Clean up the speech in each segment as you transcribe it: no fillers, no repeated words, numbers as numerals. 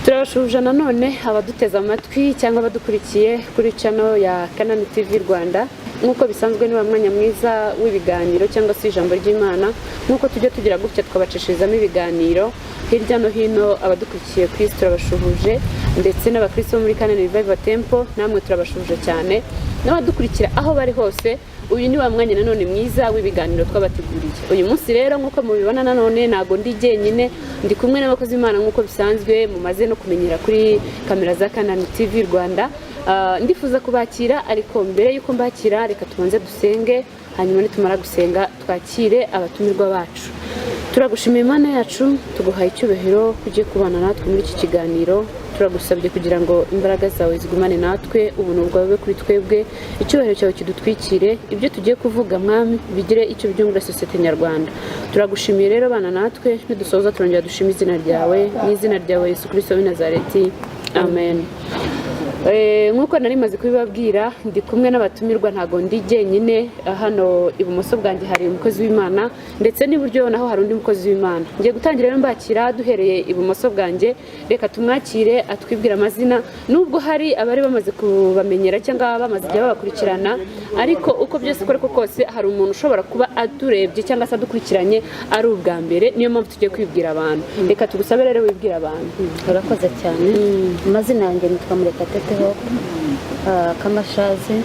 Turabashuhuje nanone abaduteze amatwi cyangwa abadukurikiye kuri channel ya Kanani TV Rwanda. Nk'uko bisanzwe, ni wa mwanya mwiza w'ibiganiro cyangwa se ijambo ry'Imana. Nk'uko tujya tugira gutya tukabacishirizamo ibiganiro hirya no hino, abadukurikiye ku isi turabashuhuje, ndetse n'abakristo bo muri Kanani Revival Temple namwe turabashuhuje cyane, n'abadukurikira aho bari hose. Uyu ni wa mwanya nanone mwiza w'ibiganiro twabateguriye uyu munsi. Rero nk'uko mubibona, nanone ntabwo ndi jyenyine, ndi kumwe n'abakozi b'Imana nk'uko bisanzwe mumaze no kumenyera kuri kamera za Kanani TV Rwanda. Ndifuza kubakira, ariko mbere y'uko mbakira reka tubanze dusenge, hanyuma nitumara gusenga twakire abatumirwa bacu. Turagushimiye Imana yacu, tuguhaye icyubahiro ko ugiye kubana natwe muri iki kiganiro. Turagusabye kugira ngo imbaraga zawe zigumane natwe, ubuntu bwawe bube kuri twebwe, icyubahiro cyawe kidutwikire, ibyo tugiye kuvuga, Mwami, bigire icyo byungura sosiyete nyarwanda. Turagushimiye rero, bana natwe, nidusoza turongera dushima izina ryawe. Mu izina ryawe Yesu Kirisito w'i Nazareti, amen. Nk'uko nari maze kubibabwira, ndi kumwe n'abatumirwa, ntabwo ndi jyenyine. Hano ibumoso bwanjye hari umukozi w'Imana, ndetse n'iburyo naho hari undi mukozi w'Imana. Ngiye gutangira rero mbakira duhereye ibumoso bwanjye. Reka tumwakire atwibwire amazina, nubwo hari abari bamaze kubamenyera cyangwa bamaze igihe babakurikirana, ariko uko byose uko ariko kose hari umuntu ushobora kuba aturebye cyangwa se adukurikiranye ari ubwa mbere. Niyo mpamvu tugiye kwibwira abantu. Reka tugusabe rero wibwire abantu. Urakoze cyane. Amazina yanjye nitwa Murekatete Hope Kamashazi.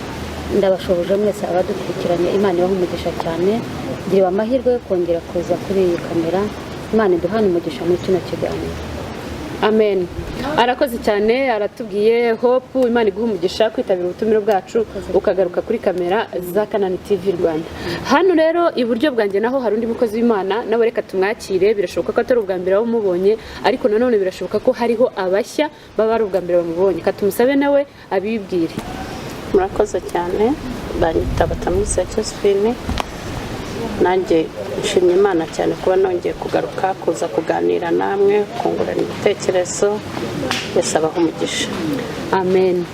Ndabashoboje mwese abadukurikiranye, Imana ibahe umugisha cyane. Ngiriwe amahirwe yo kongera kuza kuri iyi kamera. Imana iduhane umugisha muri kino kiganiro. Amen. Arakoze cyane, aratubwiye. Hope, Imana iguha umugisha kwitabira ubutumire bwacu ukagaruka kuri kamera za Kanani TV Rwanda. Hano rero iburyo bwanjye naho hari undi mukozi w'Imana nawe, reka tumwakire. Birashoboka ko atari ubwa mbere bamubonye, ariko nanone birashoboka ko hariho abashya baba ari ubwa mbere bamubonye. Reka tumusabe nawe abibwire. Murakoze cyane. Banyita Batamuriza Josephine. Nanjye nshimye Imana cyane kuba nongeye kugaruka kuza kuganira namwe, kungurana ibitekerezo. Wese abaha umugisha. Amen.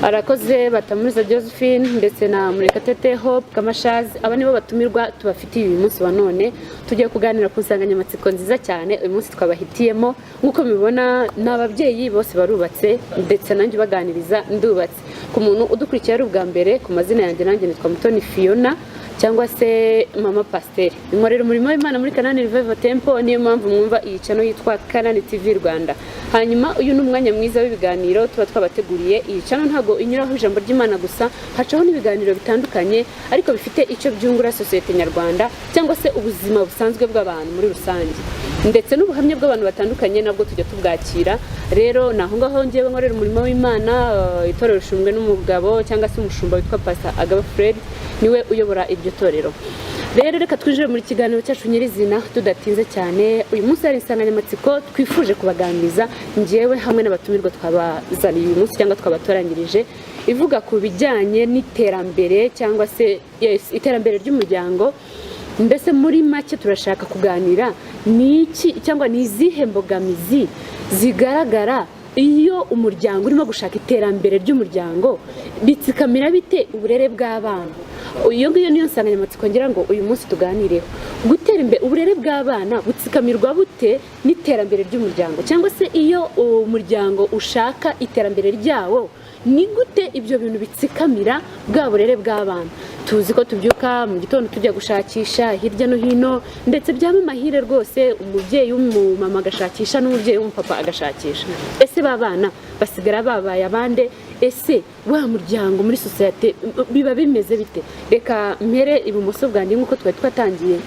Arakoze Batamuriza Josephine ndetse na Murekatete Hope Kamashazi. Aba nibo batumirwa tubafitiye uyu munsi wa none. Tugiye kuganira ku nsanganyamatsiko nziza cyane uyu munsi twabahitiyemo. Nk'uko mubibona, ni ababyeyi bose barubatse, ndetse nanjye ubaganiriza ndubatse. Ku muntu udukurikiye ari ubwa mbere, ku mazina yanjye nanjye nitwa Mutoni Fiona cyangwa se Mama Pasiteri. Nkorera umurimo w'Imana muri Kanani Revival Temple, niyo mpamvu mwumva iyi channel yitwa Kanani TV Rwanda. Hanyuma uyu ni umwanya mwiza w'ibiganiro tuba twabateguriye. Iyi channel ntabwo inyuraho ijambo ry'Imana gusa, hacaho n'ibiganiro bitandukanye ariko bifite icyo byungura sosiyete nyarwanda cyangwa se ubuzima busanzwe bw'abantu muri rusange, ndetse n'ubuhamya bw'abantu batandukanye nabwo tujya tubwakira. Rero ni aho ngaho ngewe nkorera umurimo w'Imana. Itorero rishinzwe n'umugabo cyangwa se umushumba witwa Pastor Agaba Fred, niwe uyobora iryo torero. Rero reka twinjire muri kiganiro cyacu nyirizina tudatinze cyane. Uyu munsi hari insanganyamatsiko twifuje kubaganiriza ngewe hamwe n'abatumirwa twabazaniye uyu munsi cyangwa twabatoranyirije, ivuga ku bijyanye n'iterambere cyangwa se, yes, iterambere ry'umuryango. Mbese muri make turashaka kuganira ni iki cyangwa ni izihe mbogamizi zigaragara iyo umuryango urimo gushaka iterambere ry'umuryango, bitsikamira bite uburere bw'abana. Iyo ngiyo niyo nsanganyamatsiko ngira ngo uyu munsi tuganireho. Gutera imbere, uburere bw'abana butsikamirwa bute n'iterambere ry'umuryango, cyangwa se iyo umuryango ushaka iterambere ryawo, ni gute ibyo bintu bitsikamira bwa burere bw'abana? Tuzi ko tubyuka mu gitondo tujya gushakisha hirya no hino, ndetse byaba amahire rwose umubyeyi w'umumama agashakisha n'umubyeyi w'umupapa agashakisha. Ese ba bana basigara babaye abande? Ese wa muryango muri sosiyete biba bimeze bite? Reka mpere ibumoso bwanjye nk'uko twari twatangiye.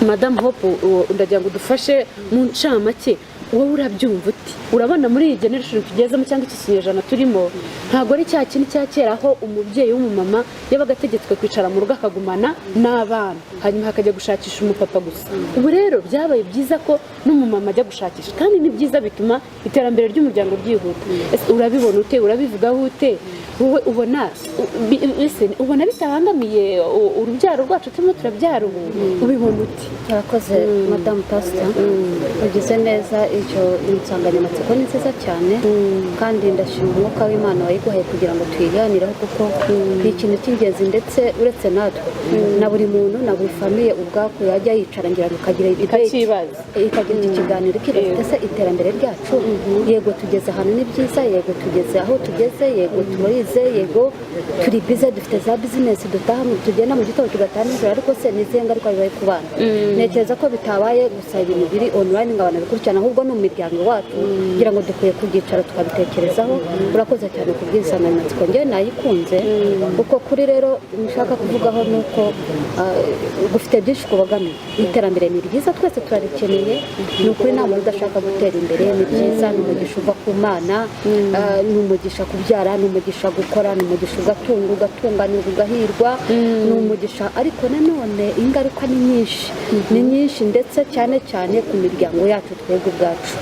Madamu Hope, ndagira ngo udufashe mu ncamake. Wowe urabyumva uti? Urabona muri iyi generation tugezemo cyangwa iki kinyejana turimo, ntabwo ari cya kintu cya kera aho umubyeyi w'umumama yabaga ategetswe kwicara mu rugo akagumana n'abana, hanyuma hakajya gushakisha umupapa gusa. Ubu rero byabaye byiza ko n'umumama ajya gushakisha, kandi ni byiza, bituma iterambere ry'umuryango ryihuta. Ese urabibona ute? Urabivugaho ute? Wowe ubona ese ubona bitabangamiye urubyaro rwacu turimo turabyara ubu? Ubibona uti? Murakoze, madamu pasita, ugize neza. Icyo insanganyamatsiko ni nziza cyane, kandi ndashima umwuka w'Imana wayiguhaye kugira ngo tuyiganireho, kuko ni ikintu cy'ingenzi. Ndetse uretse natwe, na buri muntu na buri famille ubwako yajya yicara ngira ngo ikagira debate, Ikakibaza. Ikagira iki kiganiro, ikibaza: ese iterambere ryacu, yego tugeze ahantu ni byiza, yego tugeze aho tugeze, yego turize, yego turi bize, dufite za business, dutaha tugenda mu gitondo tugataha nijoro, ariko se ni izihe ngaruka bibaye ku bana? Ntekereza ko bitabaye gusa ibintu biri online ngo abantu bikurikirane, ahubwo no mu miryango wacu kugira ngo dukwiye kubyicara tukabitekerezaho. Urakoze cyane ku bw'insanganyamatsiko, njyewe nayikunze. Uko kuri rero nshaka kuvugaho ni uko gufite byinshi kubogamiye. Iterambere ni ryiza, twese turarikeneye, ni ukuri, nta muntu udashaka gutera imbere. Ni byiza, ni umugisha uva ku Mana, ni umugisha kubyara, ni umugisha gukora, ni umugisha ugatunga, ugatunganirwa, ugahirwa, ni umugisha. Ariko nanone ingaruka ni nyinshi, ni nyinshi, ndetse cyane cyane ku miryango yacu twebwe ubwacu.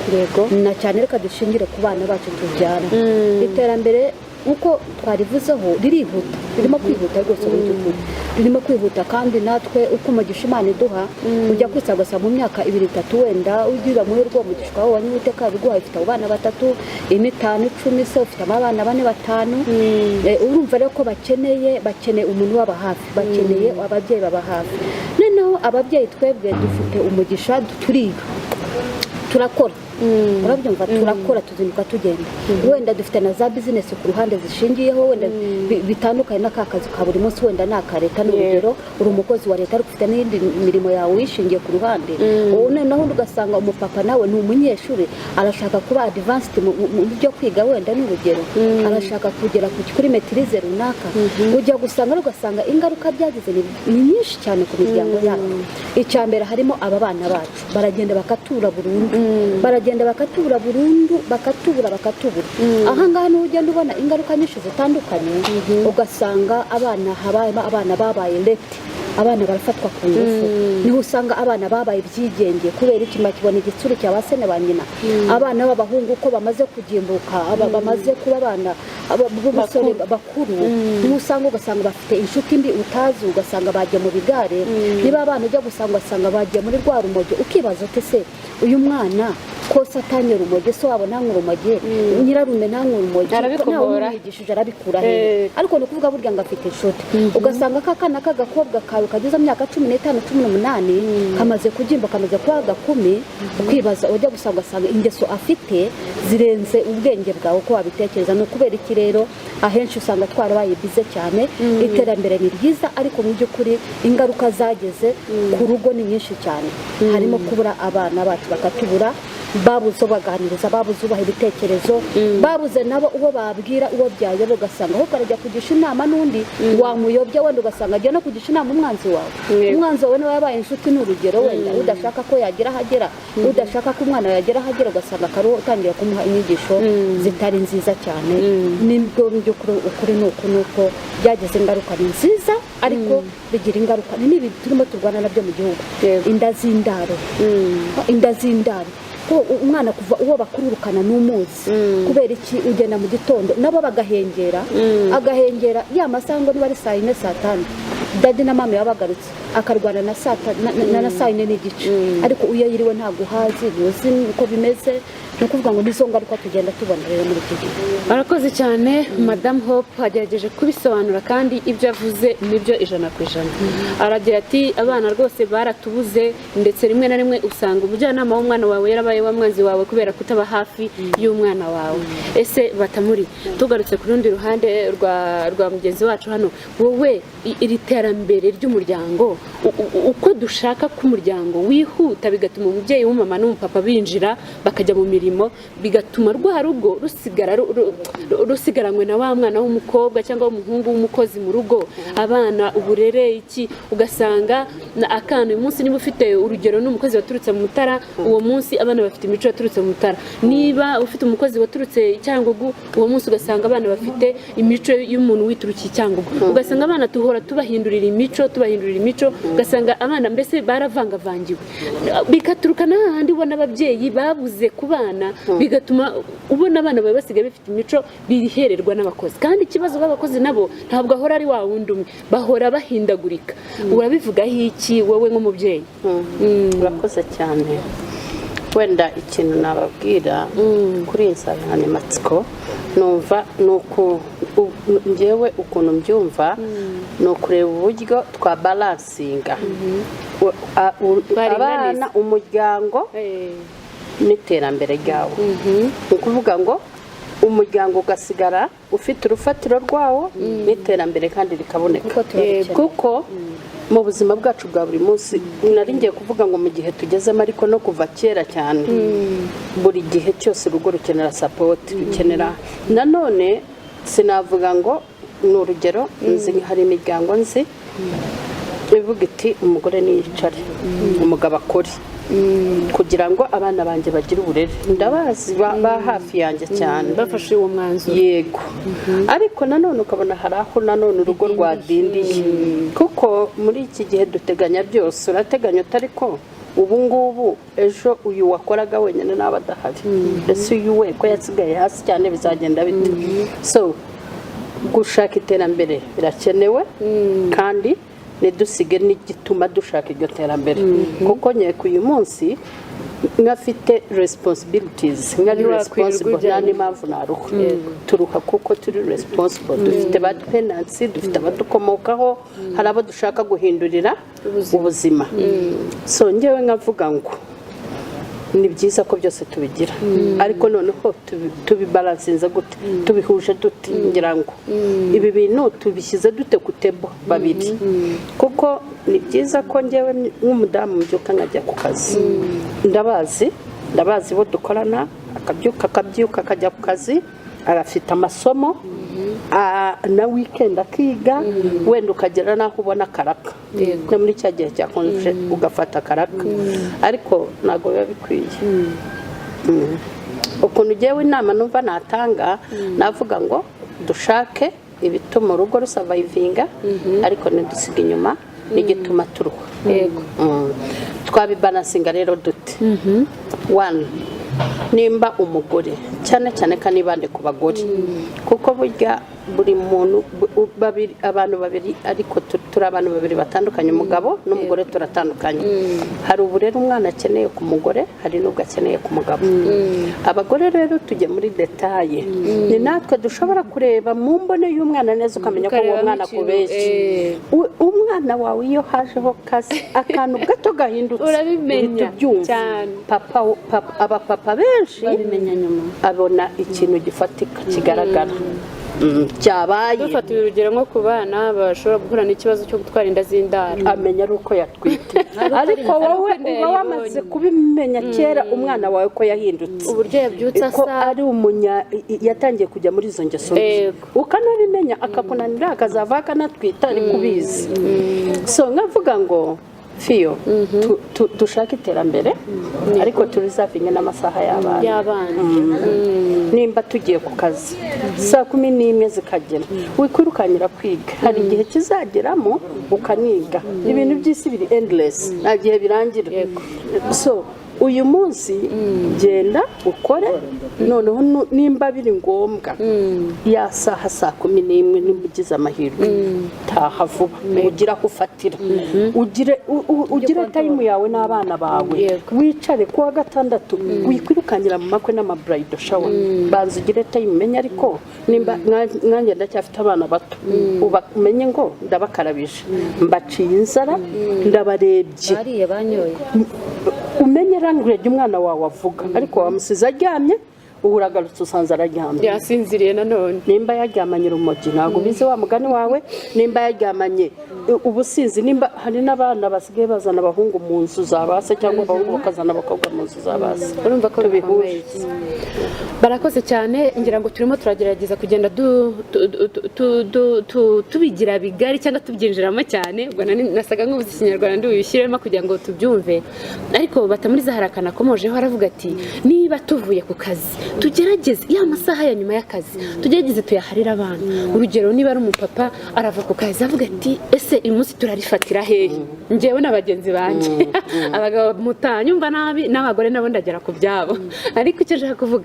Na cyane reka dushingire ku bana bacu tubyara. Iterambere nk'uko twarivuzeho ririhuta, ririmo kwihuta rwose, mu by'ukuri ririmo kwihuta. Kandi natwe uko umugisha Imana iduha, ujya kwisagasa mu myaka ibiri, itatu, wenda ugira muhirwe uwo mugisha wabonye, Uwiteka yabiguhaye, ufite abo bana batatu, ine, itanu, 10, se ufite abana bane, batanu. Urumva rero ko bakeneye umuntu ubaba hafi, bakeneye ababyeyi baba hafi. Noneho ababyeyi twebwe dufite umugisha, turiga, turakora, urabyumva, turakora, tuzinduka tugenda, wenda dufite na za business ku ruhande zishingiyeho, wenda bitandukanye n'aka kazi ka buri munsi, wenda ni aka leta, ni urugero, uri umukozi wa leta ariko ufite n'iyindi mirimo yawe wishingiye ku ruhande. Ubu noneho ugasanga umupapa nawe ni umunyeshuri, arashaka kuba advanced mu byo kwiga, wenda ni urugero, arashaka kugera kuri maîtrise runaka. Ujya gusanga rero ugasanga ingaruka byagize ni nyinshi cyane ku miryango yacu. Icya mbere harimo aba bana bacu baragenda bakatura burundu, baragenda bakatubura burundu, bakatubura, bakatubura. Aha ngaha niho ugenda ubona ingaruka nyinshi zitandukanye, ugasanga abana habayemo abana babaye raped, abana barafatwa ku ngufu. Niho usanga abana babaye ibyigenge. Kubera iki? Bakibona igitsuru cya ba se na ba nyina. Abana b'abahungu uko bamaze kugimbuka, bamaze kuba abana b'umusore bakuru, niho usanga ugasanga bafite inshuti mbi utazi, ugasanga bagiye mu bigare. Niba abana ujya gusanga ugasanga bagiye muri rwa rumogi, ukibaza uti: se uyu mwana ko se atanyura urumogi, se wabo ntanywa urumogi, nyirarume ntanywa urumogi, Arabikomora. nawe umwigishije arabikura hehe? Ariko ni ukuvuga burya ngo afite inshuti. Ugasanga ka kana k'agakobwa kawe kageze mu myaka 15, 18, kamaze kugimba, kamaze kuba agakumi, ukibaza, ujya gusanga ugasanga ingeso afite zirenze ubwenge bwawe uko wabitekereza. Ni ukubera iki rero? Ahenshi usanga twarabaye bize cyane. Iterambere ni ryiza, ariko mu by'ukuri ingaruka zageze ku rugo ni nyinshi cyane. Harimo kubura abana bacu, bakatubura, babuze ubaganiriza, babuze ubaha ibitekerezo, babuze nabo uwo babwira uwo byayobya. Ugasanga ahubwo arajya kugisha inama n'undi wamuyobya, wenda ugasanga agiye no kugisha inama umwanzi wawe. Umwanzi wawe niwe yabaye inshuti, ni urugero, wenda udashaka ko yagira aho agera, udashaka ko umwana yagira aho agera, ugasanga akaba utangira kumuha inyigisho zitari nziza cyane. Nibwo mu by'ukuri ukuri ni uku, ni uko byagize ingaruka. Ni nziza ariko bigira ingaruka. Ni n'ibi turimo turwana nabyo mu gihugu, inda z'indaro, inda z'indaro, ko umwana kuva uwo bakururukana n'umuzi. Kubera iki? Ugenda mu gitondo nabo bagahengera, agahengera ya masaha ngo niba ari saa 4, saa 5, daddy na mama baba bagarutse, akarwana na saa na saa 4 n'igice. Ariko iyo yiriwe ntabwo uhazi, ntuzi uko bimeze. Ni ukuvuga ngo nizo ngaruka tugenda tubona rero muri iki gihe. Barakoze cyane. Madamu Hope agerageje kubisobanura, kandi ibyo avuze nibyo 100%. Aragira ati: abana rwose baratubuze, ndetse rimwe na rimwe usanga umujyanama w'umwana wawe yarabaye wa mwanzi wawe kubera kutaba hafi y'umwana wawe. Ese Batamuri, tugarutse ku rundi ruhande rwa mugenzi wacu hano, wowe iri terambere ry'umuryango, uko dushaka ko umuryango wihuta, bigatuma umubyeyi w'umumama n'umupapa binjira bakajya mu mirimo, bigatuma rwa rugo rusigara rusigaranywe na wa mwana w'umukobwa cyangwa w'umuhungu w'umukozi mu rugo, abana uburere iki, ugasanga akana uyu munsi niba ufite urugero n'umukozi waturutse mu Mutara, uwo munsi abana bafite imico yaturutse mu Mutara. Niba ufite umukozi waturutse i Cyangugu, uwo munsi ugasanga abana bafite imico y'umuntu witurukiye i Cyangugu. Ugasanga abana duhora tubahindura. tubahindurira imico, ugasanga abana mbese baravangavangiwe, bigaturuka n'ahandi ubona ababyeyi babuze ku bana, bigatuma ubona abana bawe basigaye bafite imico bihererwa n'abakozi. Kandi ikibazo b'abakozi nabo ntabwo ahora ari wa wundi umwe, bahora bahindagurika. Urabivugaho iki wowe nk'umubyeyi? Urakoze cyane. Wenda ikintu nababwira kuri iyi nsanganyamatsiko numva ni uku njyewe ukuntu mbyumva ni ukureba uburyo twabalancinga Twaringaniza. abana, umuryango n'iterambere ryawo. Ni ukuvuga ngo umuryango ugasigara ufite urufatiro rwawo n'iterambere kandi rikaboneka. Kuko turabikeneye. Kuko mu buzima bwacu bwa buri munsi, nari ngiye kuvuga ngo mu gihe tugezemo, ariko no kuva kera cyane, buri gihe cyose urugo rukenera support, rukenera nanone. Sinavuga ngo ni urugero, nzi hari imiryango nzi ivuga iti: "Umugore niyicare, umugabo akore kugira ngo abana banjye bagire uburere." Ndabazi ba hafi yanjye cyane. Bafashe uwo mwanzuro. Yego, ariko nanone ukabona hari aho nanone urugo rwadindiye, kuko muri iki gihe duteganya byose. Urateganya utari ko ubu ngubu ejo uyu wakoraga wenyine naba adahari, ese uyu we ko yasigaye hasi cyane bizagenda bite? So gushaka iterambere birakenewe, kandi ntidusige n'igituma dushaka iryo terambere, kuko nkeka uyu munsi nkafite responsibilities, nkari Ntiwakwirirwa responsible, nta ujyanye. n'impamvu naruha. Turuha kuko turi responsible, dufite ba dependents, dufite abadukomokaho, hari abo dushaka guhindurira ubuzima. So ngewe nkavuga ngo ni byiza ko byose tubigira, ariko noneho tubibalancinze gute, tubihuje dute, ngira ngo ibi bintu tubishyize dute ku table babiri? Kuko ni byiza ko ngewe nk'umudamu mbyuka nkajya ku kazi. Ndabazi bo dukorana, akabyuka akajya ku kazi, arafite amasomo, na weekend akiga, wenda ukagera n'aho ubona akaraka no muri cya gihe cya congé ugafata akaraka, ariko ntabwo biba bikwiye. Ukuntu ugewe inama numva natanga, navuga ngo dushake ibituma urugo rusurvivinga, ariko ntidusiga inyuma n'igituma turuha. Twabibalancinga rero dute? One, nimba umugore, cyane cyane kanibande ku bagore, kuko burya buri muntu babiri, abantu babiri, ariko turi abantu babiri batandukanye, umugabo n'umugore turatandukanye. Hari uburere umwana akeneye ku mugore, hari n'ubwo akeneye ku mugabo. Abagore rero tujya muri détails, ni natwe dushobora kureba mu mbone y'umwana neza, ukamenya ko uwo Ukarebamo mwana ikintu, akubeshye. Umwana wawe iyo hajeho kasi akantu gato gahindutse, Urabimenya uhita ubyumva. cyane. Papa, papa, abapapa benshi babimenya nyuma. abona ikintu gifatika kigaragara cyabaye. Dufata urugero nko ku bana bashobora guhura n'ikibazo cyo gutwara inda z'indaro. Amenya ari uko yatwite, ariko wowe inda uba wamaze yayibonye. kubimenya kera umwana wawe ko yahindutse, uburyo yabyutse ko asa ari umunya yatangiye kujya muri izo ngeso mbi. Ukanabimenya akakunanira, akazava akanatwita, ariko ubizi. So nkavuga ngo fiyo dushake iterambere, ariko tureservinge n'amasaha y'abana. Y'abana. Nimba tugiye ku kazi saa 11 zikagera, wikwirukanyira kwiga. Hari igihe kizageramo ukaniga. Ibintu by'isi biri endless, nta gihe birangira. So uyu munsi genda ukore, noneho nimba biri ngombwa ya saha saa 11, nimba ugize amahirwe taha vuba, ugire aho ufatira, ugire ugire time yawe n'abana bawe. Wicare ku wa gatandatu, wikwirukanyira mu makwe n'ama bridal shower, banza ugire time umenye. Ariko nimba nkanjye ndacyafite abana bato, uba umenye ngo ndabakarabije, mbaciye inzara, ndabarebye, bariye, banyoye. Umenye language umwana wawe avuga. Ariko wamusize aryamye, ubu uragarutse usanze araryamye. Yasinziriye nanone. Nimba yaryamanye urumogi, ntabwo ubizi wa mugani wawe, nimba yaryamanye ubusinzi, nimba hari n'abana basigaye bazana abahungu mu nzu za base, cyangwa abahungu bakazana abakobwa mu nzu za base. Urumva ko Tubihuje. bikomeye. Barakoze cyane. Ngira ngo turimo turagerageza kugenda tubigira bigari cyangwa tubyinjiramo cyane. Ubwo nasaga nk'ubuze ikinyarwanda ndi bubishyiremo kugira ngo tubyumve, ariko Batamuriza hari akantu akomojeho, aravuga ati niba tuvuye ku kazi, tugerageze ya masaha ya nyuma y'akazi tugerageze tuyaharire abana. Urugero, niba ari umupapa arava ku kazi avuga ati ese Ese uyu munsi turarifatira hehe, njyewe na bagenzi banjye? Abagabo mutanyumva nabi, n'abagore nabo ndagera ku byabo, ariko icyo nshaka kuvuga,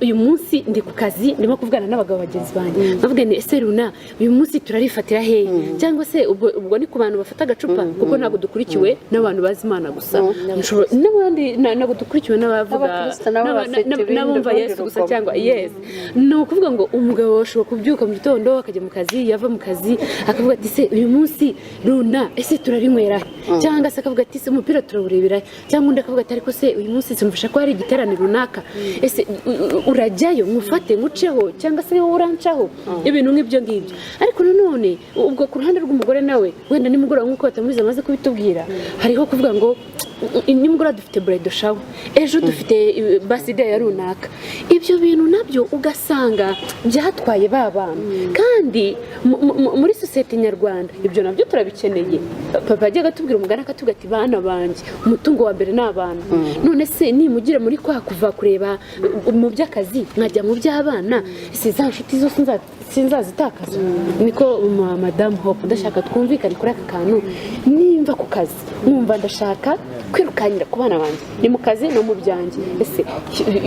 uyu munsi ndi ku kazi, ndimo kuvugana n'abagabo bagenzi banjye, bavuga ni: "Ese runa, uyu munsi turarifatira hehe?" Cyangwa se ubwo ni ku bantu bafata agacupa, kuko ntabwo dukurikiwe n'abantu bazi Imana gusa. N'abandi ntabwo dukurikiwe n'abavuga N'abakristo nabo bafite n'abumva urundi Yesu gusa rugomo. Cyangwa yes, ni ukuvuga ngo umugabo ashobora kubyuka mu gitondo akajya mu kazi, yava mu kazi akavuga ati: "Se uyu munsi runa, ese turarinywera he?" Cyangwa se akavuga ati: "Se umupira turawurebera he?" Cyangwa undi akavuga ati: "Ariko se uyu munsi simfasha ko hari igiterane runaka, ese urajyayo ngufate nguceho, cyangwa se wowe urancaho?" Ibintu nk'ibyo ngibyo. Ariko nanone ubwo ku ruhande rw'umugore nawe, wenda nimugoroba, nk'uko Batamuzi amaze kubitubwira, hariho kuvuga ngo nimugoroba dufite bridal shower, ejo dufite birthday ya runaka. Ibyo bintu nabyo ugasanga byatwaye ba bantu. Kandi muri sosiyete nyarwanda ibyo nabyo turabikeneye. Papa yajyaga atubwira umugani, akatubwira ati: "Bana banjye, umutungo wa mbere ni abantu. None se nimugire muri kwa kuva kureba mu by'akazi nkajya mu by'abana, ese za nshuti zose sinzazitakaza?" Niko Madamu Hope, ndashaka twumvikane kuri aka kantu. Nimva ku kazi nkumva ndashaka kwirukanyira ku bana banjye, ni mu kazi no mu byanjye, ese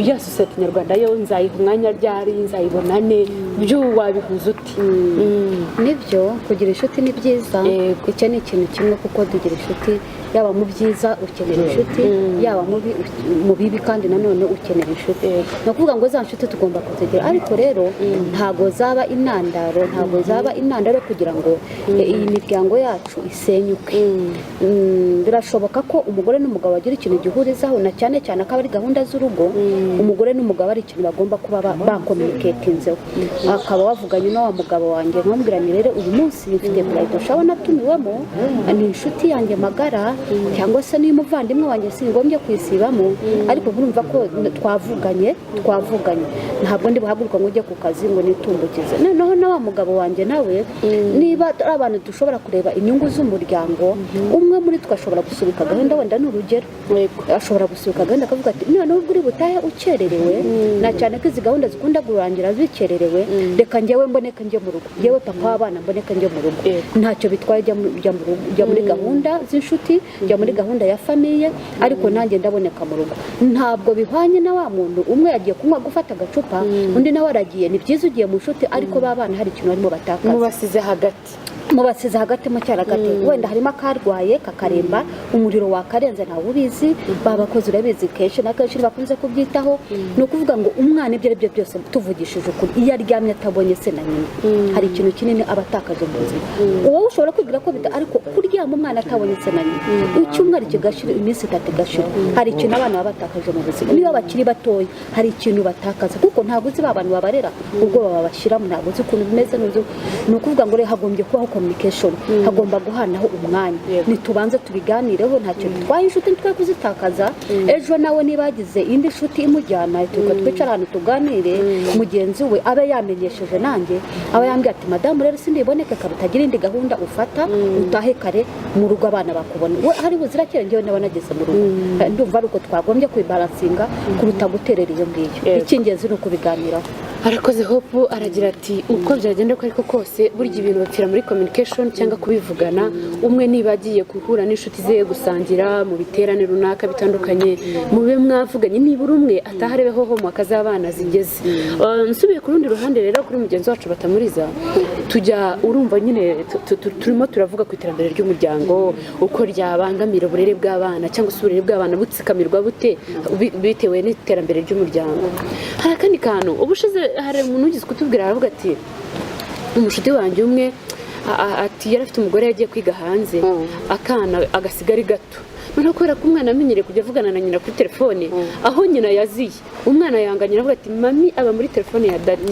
ya sosiyete nyarwanda yo nzayiha umwanya ryari? Nzayibona ne? Byo wabihuza uti? Nibyo, kugira inshuti ni byiza. Icyo ni ikintu kimwe, kuko tugira inshuti yaba mu byiza ukenera inshuti, yaba mu bibi kandi nanone ukenera inshuti. Ni ukuvuga ngo za nshuti tugomba kuzigira, ariko rero ntabwo zaba intandaro, ntabwo zaba intandaro kugira ngo iyi miryango yacu isenyuke. Birashoboka ko umugore n'umugabo bagira ikintu gihurizaho, na cyane cyane akaba ari gahunda z'urugo. Umugore n'umugabo ari ikintu bagomba kuba bakominiketinzeho, akaba wavuganye na wa mugabo wanjye, nkamubwira ni: "Rero uyu munsi mfite bridal shower natumiwemo, ni inshuti yanjye magara, cyangwa se niyo umuvandimwe wanjye, singombye kuyisibamo, ariko urumva ko twavuganye, ntabwo ndi buhaguruka ngo ujye ku kazi ngo nitumbukize." Noneho na wa mugabo wanjye nawe, niba ari abantu dushobora kureba inyungu z'umuryango, umwe muri twe ashobora gusubika gahunda, wenda ni urugero, ashobora gusubika gahunda akavuga ati: "Noneho ubwo uri butahe ukererewe, na cyane ko izi gahunda zikunda kurangira zikererewe, reka njyewe mboneke njye mu rugo, njyewe papa w'abana mboneke njye mu rugo." Ntacyo bitwaye, jya mu rugo, jya muri gahunda z'inshuti, jya muri gahunda ya famille, ariko nanjye ndaboneka mu rugo. Ntabwo bihwanye na wa muntu umwe yagiye kunywa, gufata agacupa, undi nawe aragiye. Ni byiza ugiye mu nshuti, ariko ba bana hari ikintu barimo batakaza. Mubasize hagati. Mubasize hagati mu cyaragati. Wenda harimo akarwaye kakaremba, umuriro wakarenze, ntawe ubizi. Babakozi urabizi, kenshi na kenshi bakunze kubyitaho. Ni ukuvuga ngo umwana, ibyo ari byo byose, tuvugishije ukuri, iyo aryamye atabonye se na nyina, hari ikintu kinini aba atakaje mu buzima. Wowe ushobora kwibwira ko bita, ariko kuryama umwana atabonye se na nyina, icyumweru kigashira, iminsi 3 igashira, hari ikintu abana baba batakaje mu buzima. Niba bakiri batoya, hari ikintu batakaza, kuko ntabwo uzi ba bantu babarera ubwo babashyiramo, ntabwo uzi ukuntu bimeze. Ni ukuvuga ngo rero hagombye kubaho communication, hagomba guhanaho umwanya. Nitubanze tubiganireho, ntacyo bitwaye, inshuti ntitwe kuzitakaza. Ejo nawe niba yagize indi nshuti imujyana, tuka twicara ahantu tuganire, mugenzi we abe yamenyesheje, nanjye aba yambwiye ati: "Madamu, rero sindiboneke kare, utagira indi gahunda ufata, utahe kare mu rugo abana bakubona." We hari buzirakere, njyewe naba nageze mu rugo. Ndumva ari uko twagombye kubibalansinga kuruta guterera iyo ngiyo. Icy'ingenzi ni ukubiganiraho. Arakoze Hope. Aragira ati uko byagenda uko ariko kose, burya ibintu bapfira muri communication cyangwa kubivugana. Umwe niba agiye guhura n'inshuti ze, gusangira mu biterane runaka bitandukanye, mube mwavuganye, nibura umwe ataha arebeho homework z'abana zigeze. Nsubiye ku rundi ruhande rero, kuri mugenzi wacu Batamuriza, tujya urumva nyine turimo turavuga ku iterambere ry'umuryango, uko ryabangamira uburere bw'abana, cyangwa se uburere bw'abana butsikamirwa bute bitewe n'iterambere ry'umuryango. Hari akandi kantu, ubushize hari umuntu ugize kutubwira, aravuga ati: "Umushuti wanjye umwe ati yari afite umugore yagiye kwiga hanze, akana agasiga ari gato. Noneho kubera ko umwana amenyereye kujya avugana na nyina kuri telefone, aho nyina yaziye, umwana yanga nyina, avuga ati: 'Mami aba muri telefone ya daddy.'"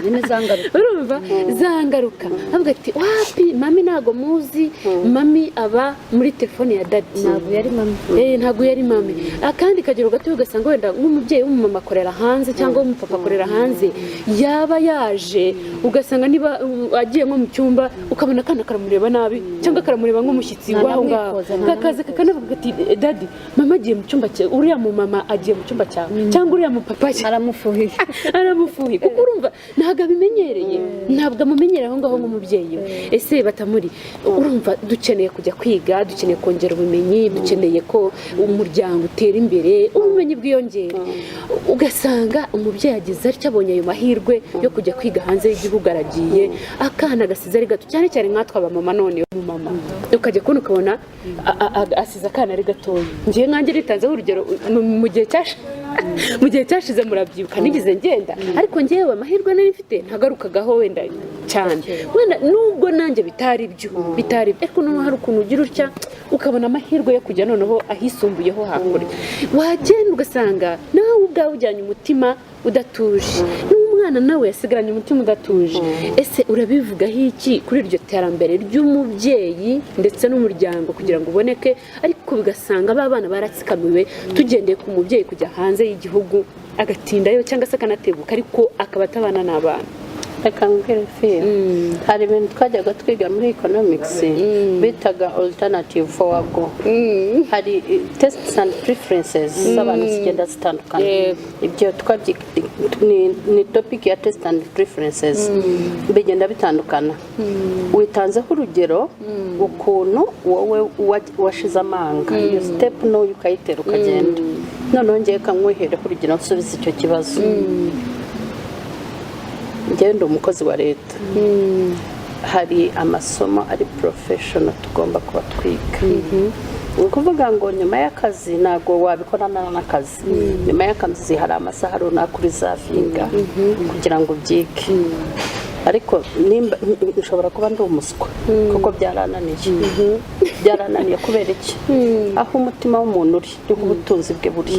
Nyine za ngaruka. Urumva za ngaruka, avuga ati: "Wapi, mami ntago muzi, mami aba muri telefone ya daddy." Ntabwo yari mami. Ntabwo yari mami. Akandi kagero gato, ugasanga wenda nk'umubyeyi w'umumama akorera hanze, cyangwa w'umupapa akorera hanze, yaba yaje ugasanga niba agiye nko mu cyumba, ukabona akana karamureba nabi, cyangwa karamureba nk'umushyitsi w'aho ngaho. Ntanamwikoza, kakaza kakanavuga ati: "Daddy, mama agiye mu cyumba cye, uriya mu mama agiye mu cyumba cyawe, cyangwa uriya mu papa cye." Aramufuhiye. Aramufuhiye, kuko urumva Urumva ntabwo abimenyereye, ntabwo amumenyereye aho ngaho nk'umubyeyi we. Ese Batamuri, urumva dukeneye kujya kwiga, dukeneye kongera ubumenyi, dukeneye ko umuryango utera imbere, ubumenyi bwiyongere, ugasanga umubyeyi agize atya, abonye ayo mahirwe yo kujya kwiga hanze y'igihugu, aragiye, akana gasize ari gato, cyane cyane nkatwe abamama. None umumama ukajya kubona ukabona asize akana ari gatoya. Ngiye nkanjye ritanzeho urugero, mu gihe cyashize, murabyibuka, nigeze ngenda, ariko ngewe amahirwe nari mfite ntagarukagaho wenda cyane. Wenda nubwo nanjye bitari byo, ariko noneho hari ukuntu ugira utya ukabona amahirwe yo kujya noneho ahisumbuyeho hakurya, wagenda ugasanga nawe ubwawe ujyanye umutima udatuje, n'umwana nawe yasigaranye umutima udatuje. Ese urabivugaho iki kuri iryo terambere ry'umubyeyi ndetse n'umuryango kugira ngo uboneke, ariko bigasanga ba bana baratsikamiwe, tugendeye ku mubyeyi kujya hanze y'igihugu agatindayo cyangwa se akanatebuka, ariko akaba atabana n'abana? Reka mbwire fiyo, hari ibintu twajyaga twiga muri economics bitaga alternative forgo. Hari tastes and preferences z'abantu zigenda zitandukana. Ibyo ni topic ya taste and preferences, bigenda bitandukana. Witanzeho urugero ukuntu wowe washize amanga, iyo step ntoya ukayitera ukagenda. Noneho ngewe kamwihereho urugero nsubiza icyo kibazo. Njyewe ndi umukozi wa leta, hari amasomo ari professional tugomba kuba twiga. Ni ukuvuga ngo nyuma y'akazi, ntabwo wabikorana n'akazi, nyuma y'akazi hari amasaha runaka urizavinga kugira ngo ubyige. Ariko nimba nshobora kuba ndi umuswa, kuko byarananiye, byarananiye. Kubera iki? Aho umutima w'umuntu uri niho ubutunzi bwe buri.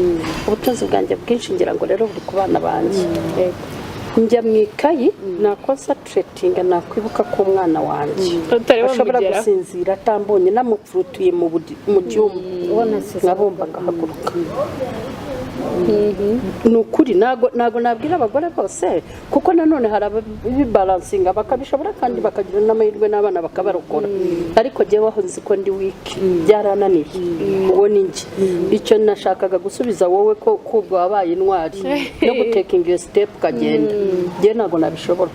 Ubutunzi bwanjye bwinshi ngira ngo rero buri ku bana banjye. Njya mu ikayi naconcentratinga, nakwibuka ko umwana wanjye Utari ashobora wamugeraho. gusinzira atambonye, namupfurutuye mu cyumba, Ubona asize. Nkabumva ngahaguruka. Ni ukuri, ntago nabwira abagore bose, kuko nanone hari ababibalancinga bakabishobora kandi bakagira n'amahirwe n'abana bakabarokora, ariko jyewe aho nzi ko ndi weak, byarananiye. Uwo ni njye. Icyo nashakaga gusubiza wowe, ko kubwo wabaye intwari no gutakinga iyo step ukagenda, njyewe ntabwo nabishobora.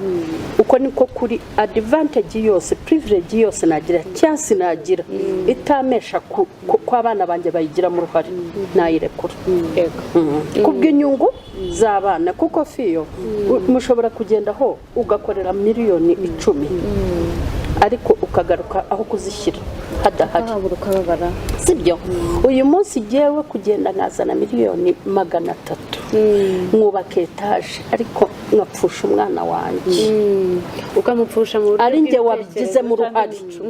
Uko niko kuri advantage yose, privilege yose nagira, chance nagira itamesha ko abana banjye bayigiramo uruhare, nayirekura kubw'inyungu z'abana. Kuko fiyo, mushobora kugenda aho ugakorera miliyoni 10, ariko ukagaruka aho kuzishyira hadahari. Ukababura, ukababara. Sibyo? Uyu munsi jyewe kugenda nkazana miliyoni 300 mwubaka etaje, ariko nkapfusha umwana wanjye, Ukamupfusha mu buryo ari njye bw'ibitekerezo wabigizemo cyangwa uruhare. imico.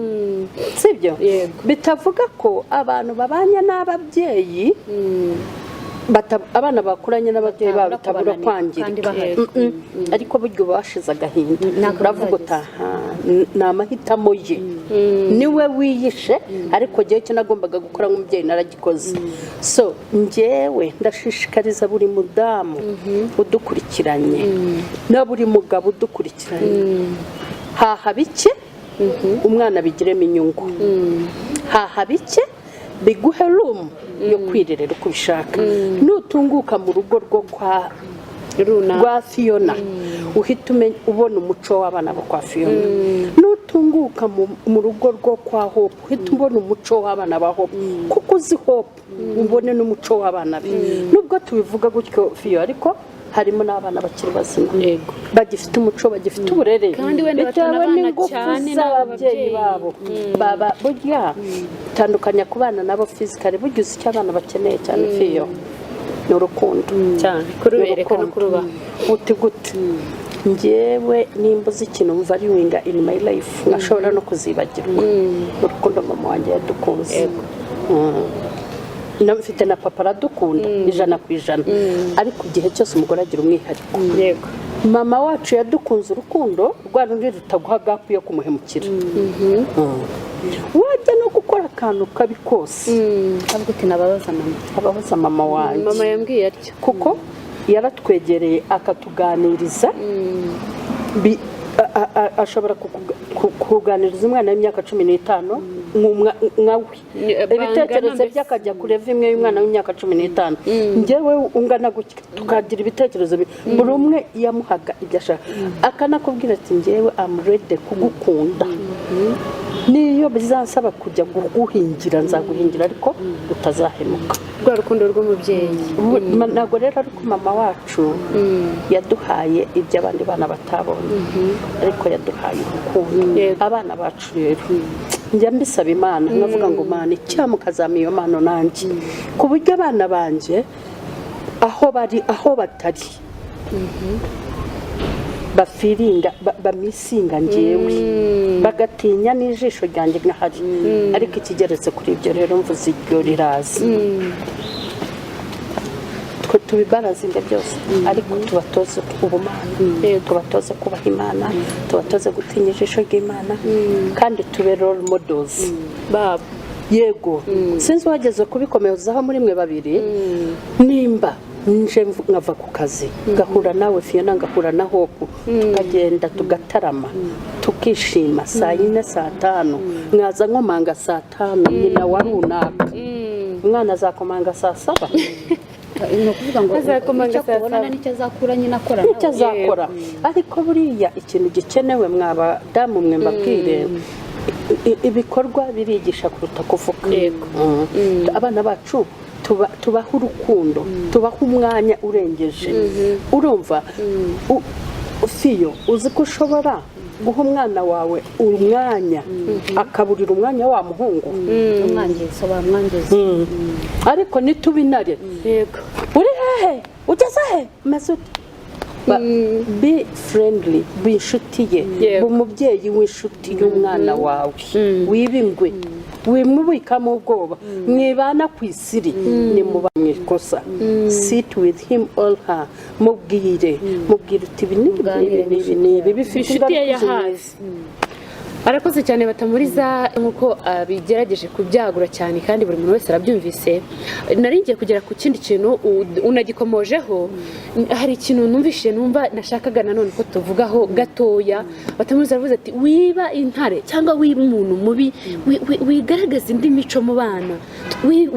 Sibyo? Yego. Bitavuga ko abantu babanye n'ababyeyi abana bakuranye n'ababyeyi babo Batabura bitabura kubananira, kwangirika. kandi bahari. Ariko burya uba washize agahinda, Ntabwo uravuga bizageza. utaha ni amahitamo ye, niwe wiyishe, ariko njyewe icyo nagombaga gukora nk'umubyeyi naragikoze. So njyewe ndashishikariza buri mudamu udukurikiranye na buri mugabo udukurikiranye: haha bike, umwana bigiremo inyungu. Haha bike biguhe room yo kwirerera uko ubishaka. Nutunguka mu rugo rwo kwa Runaka. rwa Fiyona, uhita ubona umuco w'abana bo kwa Fiyona. Nutunguka mu rugo rwo kwa Hope, uhita ubona umuco w'abana ba Hope, kuko uzi Hope, ubone n'umuco w'abana be. Nubwo tubivuga gutyo Fiyo, ariko harimo n'abana bakiri bazima, bagifite umuco, bagifite uburere, Kandi wenda bitewe batanabana n'ingufu cyane z'ababyeyi n'ababyeyi. babo. Baba burya tandukanya kubana nabo physically, burya uzi icyo abana bakeneye cyane Fiyo, ni urukundo. Cyane, kurubereka no Urukundo. kurubaha. Uti gute? Njyewe nimba uzi ikintu mvaluinga in my life nkashobora no kuzibagirwa, urukundo mama wanjye yadukunze. Na mfite na papa aradukunda 100%, ariko igihe cyose umugore agira umwihariko. Mama wacu yadukunze urukundo rwa rundi rutaguha gap yo kumuhemukira. Wajya no gukora akantu kabi kose, Avuga uti nababaza mama. Ababaza mama wanjye. Mama yambwiye atyo. Kuko yaratwegereye akatuganiriza. Ashobora kuganiriza umwana w'imyaka 15. nkawe. Bangana Ibitekerezo mbese. bye akajya kure imwe y'umwana w'imyaka 15, njyewe ungana gutya, tukagira ibitekerezo buri umwe yamuhaga ibyo ashaka, akanakubwira ati: "Njyewe am ready kugukunda, niyo bizansaba kujya kuguhingira nzaguhingira, ariko utazahemuka." Rwa rukundo rw'umubyeyi. Ntabwo rero ariko mama wacu yaduhaye ibyo abandi bana batabonye, ariko yaduhaye urukundo. Abana bacu rero, njya mbisaba Imana, nkavuga ngo: "Mana, icyampa ukazampa iyo mpano nanjye, ku buryo abana banjye aho bari, aho batari, bafeelinga bamissinga njyewe, bagatinya n'ijisho ryanjye nkahari." Ariko ikigeretse kuri ibyo rero, mvuze iryo riraza, twe tubibalancinge byose, ariko tubatoze ubumana, tubatoze kubaha Imana, tubatoze gutinya ijisho ry'Imana, kandi tube role models babo. Yego, sinzi uwageze kubikomezaho muri mwe babiri. Nimba nje nkava ku kazi, ngahura nawe Fiona, ngahura na Hope, tukagenda tugatarama, tukishima, saa 4, saa 5 mwaza nkomanga saa 5, nyina wa runaka, umwana azakomanga saa 7? Ni ukuvuga ngo Azakomanga icyo saa akubonana 7. nicyo azakura nyine akora Nicyo nawe. azakora. Ariko buriya ikintu gikenewe, mwabadamu mwe, mbabwire, ibikorwa birigisha kuruta kuvuga. Abana bacu tubaha urukundo, tubaha umwanya urengeje. Urumva, Fiyo, uzi ko ushobora guha umwana wawe umwanya akaburira umwanya wa muhungu? Umwangiza, wamwangiza. Ariko nituba intare, "Uri hehe? Ugeze he? Umeze ute?" Be friendly, be inshuti ye. Be umubyeyi w'inshuti y'umwana wawe, wiba ingwe, wimubikamo ubwoba, mwibana ku isiri, nimuba mu ikosa, sit with him or her, mubwire, mubwire uti: "Ibi n'ibi Muganire. n'ibi n'ibi n'ibi bifite Inshuti ye ya ingaruka izi hafi. n'izi." Arakoze cyane Batamuriza, nk'uko abigerageje kubyagura cyane, kandi buri muntu wese arabyumvise. Nari ngiye kugera ku kindi kintu unagikomojeho. Hari ikintu numvise, numva nashakaga nanone ko tuvugaho gatoya. Batamuriza aravuze ati: "Wiba intare cyangwa wiba umuntu mubi, wigaragaza indi mico mu bana,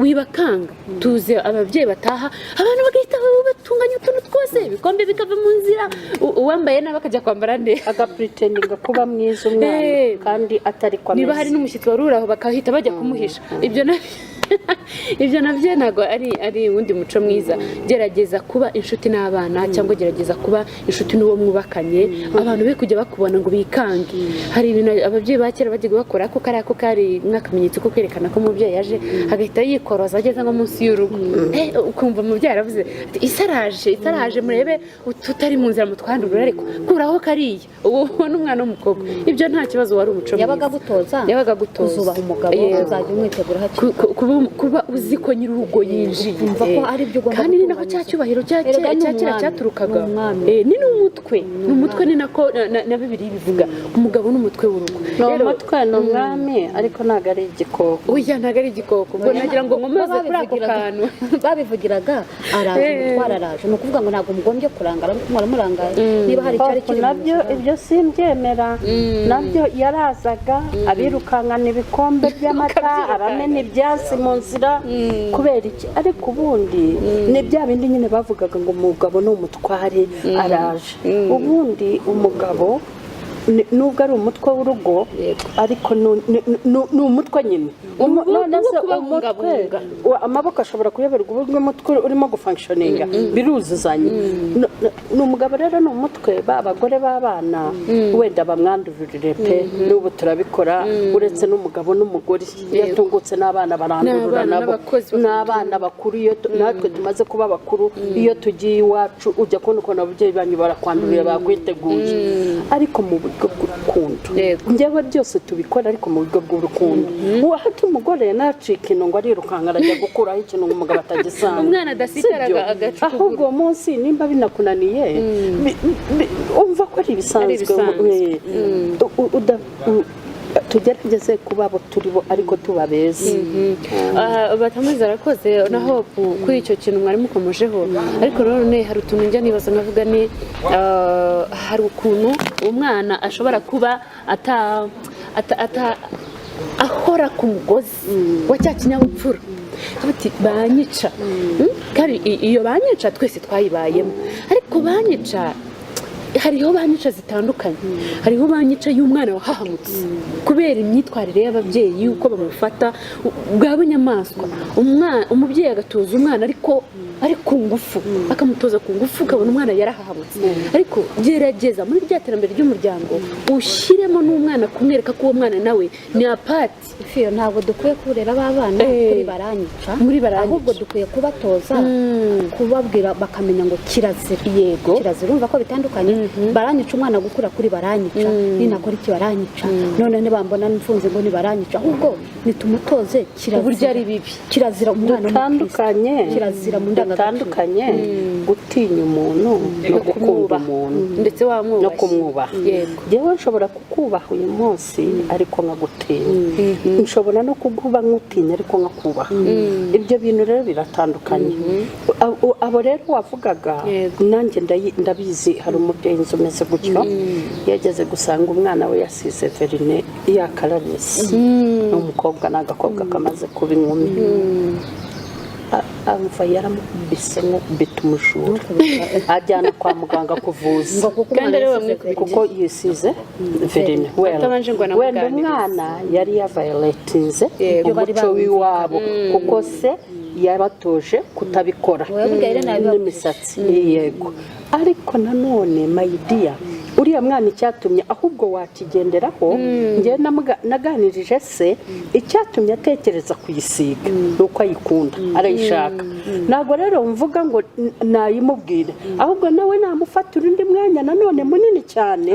wibakanga." Tuzi ababyeyi bataha, abantu bagahita batunganya utuntu twose, ibikombe bikava mu nzira, uwambaye nabi akajya kwambara neza. Agapretendinga kuba mwiza umwana kandi atari ko Niba hari ameze. n'umushyitsi wari uri aho, bakahita bajya kumuhisha. Ibyo nabyo ntabwo ari uwundi muco mwiza. Gerageza kuba inshuti n'abana, cyangwa gerageza kuba inshuti n'uwo mwubakanye. Abantu be kujya bakubona ngo bikange. Hari ibintu ababyeyi ba kera bajyaga bakora, ko kariya ko kari nk'akamenyetso ko kwerekana ko umubyeyi yaje, agahita yikoroza ageze nko munsi y'urugo. Ukumva umubyeyi aravuze ati: "Isaraje, isaraje, murebe ututari mu nzira mutwandurura, ariko kuraho kariya." Uwo ni umwana w'umukobwa, ibyo nta kibazo, wari umuco mwiza. Yabaga agutoza Yabaga agutoza. kuzubaha umugabo, uzajya umwitegura hakiri Kuba uzi ko nyir'urugo yinjiye. Ukumva ko ari byo ugomba Kandi ni nako cya gutunganya. cyubahiro Erega ni cya kera umwami, cyaturukaga. ni umwami. Ni n'umutwe, ni umutwe, ni nako na Bibiliya ibivuga, umugabo ni umutwe w'urugo. Ni umutwe, ni umwami, ariko ntabwo ari igikoko. Oya, ntabwo ari igikoko. Ubwo nagira ngo nkomeze kuri ako kantu. Babivugiraga araje, umutwara araje, ni ukuvuga ngo ntabwo mugombye kurangara, ariko mwara murangaye niba hari icyari Hope, kiri mu nabyo nzira. Ibyo simbyemera. Nabyo yarazaga abirukankana ibikombe by'amata, abamena ibyansi mu nzira, kubera iki? Ariko ubundi ni bya bindi nyine bavugaga ngo umugabo ni umutware, araje. Ubundi umugabo nubwo ari umutwe w'urugo, ariko ni umutwe nyine. None Wo se kubabungabunga. umutwe amaboko ashobora kuyoberwa uburyo umutwe urimo gufunctioninga? Biruzuzanya. Ni umugabo rero ni umutwe, ba bagore b'abana wenda bamwandurire pe, n'ubu turabikora. Uretse n'umugabo n'umugore, iyo atungutse n'abana barandurura. N'abana, Nabo n'abakozi. N'abana bakuru, iyo natwe tumaze kuba bakuru, iyo tugiye iwacu, ujya kubona ukuntu ababyeyi banyu barakwandurira, bakwiteguye, ariko mu buryo bw'urukundo. Njyewe byose tubikora, ariko mu buryo bw'urukundo. Wahata umugore nacika ino ngo arirukanka arajya gukuraho ikintu ngo umugabo atagisanga. Umwana adasitara. Sibyo? Agaca ukuguru. Ahubwo uwo munsi nimba binakunaniye, umva ko ari ibisanzwe. Ari ibisanzwe. Tugerageze kuba abo turi bo, ariko tuba beza. Batamuzi arakoze na Hope kuri icyo kintu mwari mukomojeho. Ariko none hari utuntu njya nibaza, nkavuga ni hari ukuntu umwana ashobora kuba ata ata ata Ahora ku mugozi wa cya kinyabupfura. Ati banyica. Kandi iyo banyica twese twayibayemo, ariko banyica, hariho banyica zitandukanye. Hariho banyica y'umwana wahahamutse kubera imyitwarire y'ababyeyi, uko bamufata bwa bunyamaswa. Umubyeyi agatoza umwana ariko ari ku ngufu, akamutoza ku ngufu, ukabona umwana yarahahamutse. Ariko gerageza muri rya terambere ry'umuryango ushyiremo n'umwana, kumwereka ko uwo mwana nawe ni apati. Fiyo, ntabwo dukwiye kurera ba bana kuri baranyica, Muri baranyica. ahubwo dukwiye kubatoza, kubabwira bakamenya ngo kirazira. Kirazira, urumva ko bitandukanye. Baranyica, umwana gukura kuri baranyica, ninakora iki baranyica, none nibambona mfunze ngo nibaranyica. Ahubwo nitumutoze kirazira, Uburyo ari bibi. Kirazira umwana w'umukristo. Dutandukanye. Kirazira mu ndangagaciro. Dutandukanye gutinya umuntu no gukunda Kumwubaha. umuntu Ndetse wamwubashye. no kumwubaha. Njyewe nshobora kukubaha uyu munsi ariko nkagutinya, nshobora no kukuba nkutinya ariko nkakubaha. Ibyo bintu rero biratandukanye. Abo rero wavugaga, nanjye ndabizi. Hari umubyeyi nzi umeze gutyo, yageze gusanga umwana we yasize verine yakararisi. Ni umukobwa, ni agakobwa kamaze kuba inkumi. Amva yaramukubise nk'ukubita umujura, ajyana kwa muganga kuvuza. Ngo kuko Kandi umwana ariwe yasize wamwikubitiye. Kuko yisize verine. Atabanje ngo Wenda anamuganirize. umwana yari yavayoletinze Bari umuco w'iwabo, kuko se yabatoje kutabikora. Oya, burya rero nabibabwiye. N'imisatsi, yego. Ariko nanone, my dear, uriya mwana icyatumye ahubwo wakigenderaho, njyewe naganirije se, icyatumye atekereza kuyisiga ni uko ayikunda, arayishaka. Ntabwo rero mvuga ngo nayimubwire, ahubwo nawe namufatira undi mwanya nanone munini cyane,